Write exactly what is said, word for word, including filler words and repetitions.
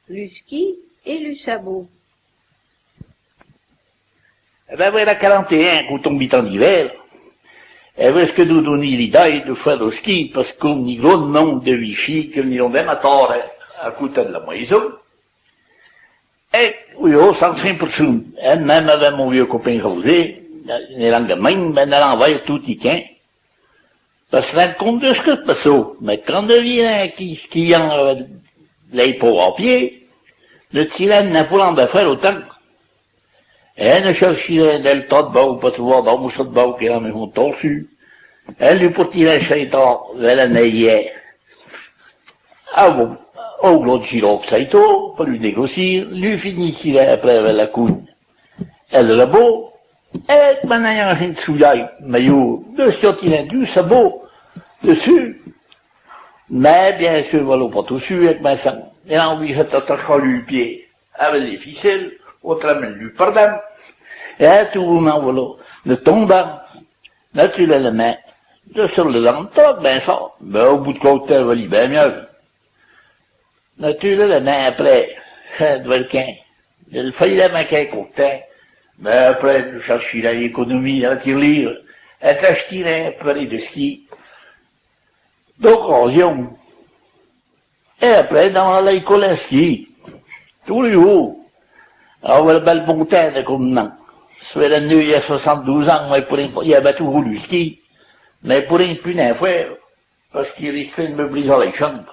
Lu ski e lu sabot. E ben, voilà quaranta un qu'èu tombi en ivèrn, e vos que nos doni l'idèia de faire lo ski, parce qu'on a grand nombre de Vichy que veniam de Matara, a costat de la maison, e ieu, cent cinq personnes, e mème avec mon vieux copain José, n'èram que mème, ben, n'anam veire toti quin, per se rendre compte de ce que se passait. Mais quand on vient qui, qui en les pauvres à pied, le tyran ne pouvant pas faire autant. E ne cherchèrem del tot bau per trobar daus mossons bau que la maison torçu. E lu portèrem chas tos vers la neigièr. Ah bon, au gros giròc chas tos, per lu negociar, lu finissèrem après vers la cunha. E de sabot, e manèiam un solei, mas ieu, de sortèrem du sabot dessús. Mais bien sûr, voilà pas tot su, e començam, e l'an obligats a tracar lu pied avec les ficelles, autrament lu perdam, e tot lo monde, voilà, ne tombam, naturalament, de sur le dent, tot ben ça, mais au bout de quauque temps, valí ben mieu. Naturalament, après, hein, de quin, del falhèt aquel còp, hein, mais après, lu cherchèrem economia a tirlire, e trachèrem un parelh de ski d'ocasion. E après, anam a l'escòla de ski, tot lu, au bèl bon temps de com non. Cela n'èra soixante-douze ans, mais pour un, i aviá toujours lu ski, mais pour un punt en faire, parce que risquèrem de me brisar les jambes.